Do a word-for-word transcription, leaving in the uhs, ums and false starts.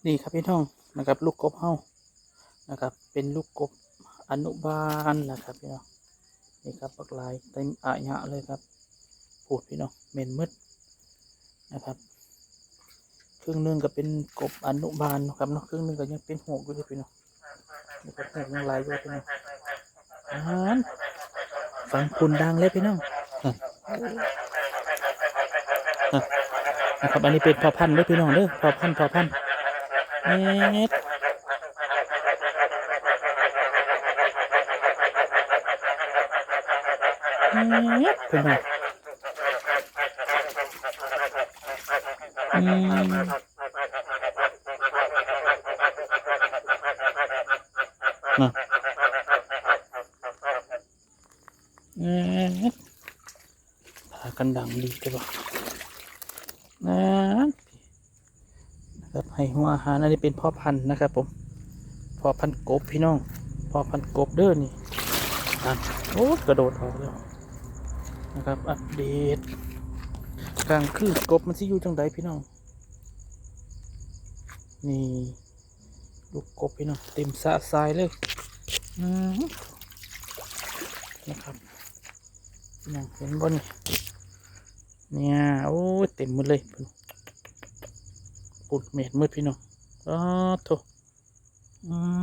นี่ครับพี่น้องนะครับ ลูกกบเฮานะครับ เป็นลูกกบอนุบาลนะครับพี่น้อง นี่ครับ บักหลายเต็มอะยะเลยครับ พูดพี่น้อง เหม็นมืดนะครับ ครึ่งหนึ่งก็เป็นกบอนุบาลนะครับเนาะ ครึ่งหนึ่งก็ยังเป็นหกอยู่เลยพี่น้อง นี่ก็แตกยังหลายอยู่พี่น้อง อ่าน ฟังคุณดังเลยพี่น้อง อ่ะ อ่ะ นะครับ อันนี้เป็นพ่อพันธุ์เด้อพี่น้องเด้อ พ่อพันธุ์ พ่อพันธุ์ เอ็ด เอ็ด พี่น้อง อืม นะ เอ๊ะ พากันดังดีใช่ปะนะ นะครับ ให้หัวอาหาร อันนี้เป็นพ่อพันธุ์นะครับผม พ่อพันธุ์กบพี่น้อง พ่อพันธุ์กบเด้อนี่ อ่ะ โอ้ กระโดดออกแล้วนะครับ อัปเดต กลางคืนกบมันสิอยู่จังใดพี่น้อง นี่ ลูกกบพี่น้อง เต็มสระทรายเลย อืม นะครับ พี่น้องเห็นบ่นี่ เนี่ย โอ้ย เต็มหมดเลย ปุดเม็ดหมดพี่น้อง อ้าโถ อืม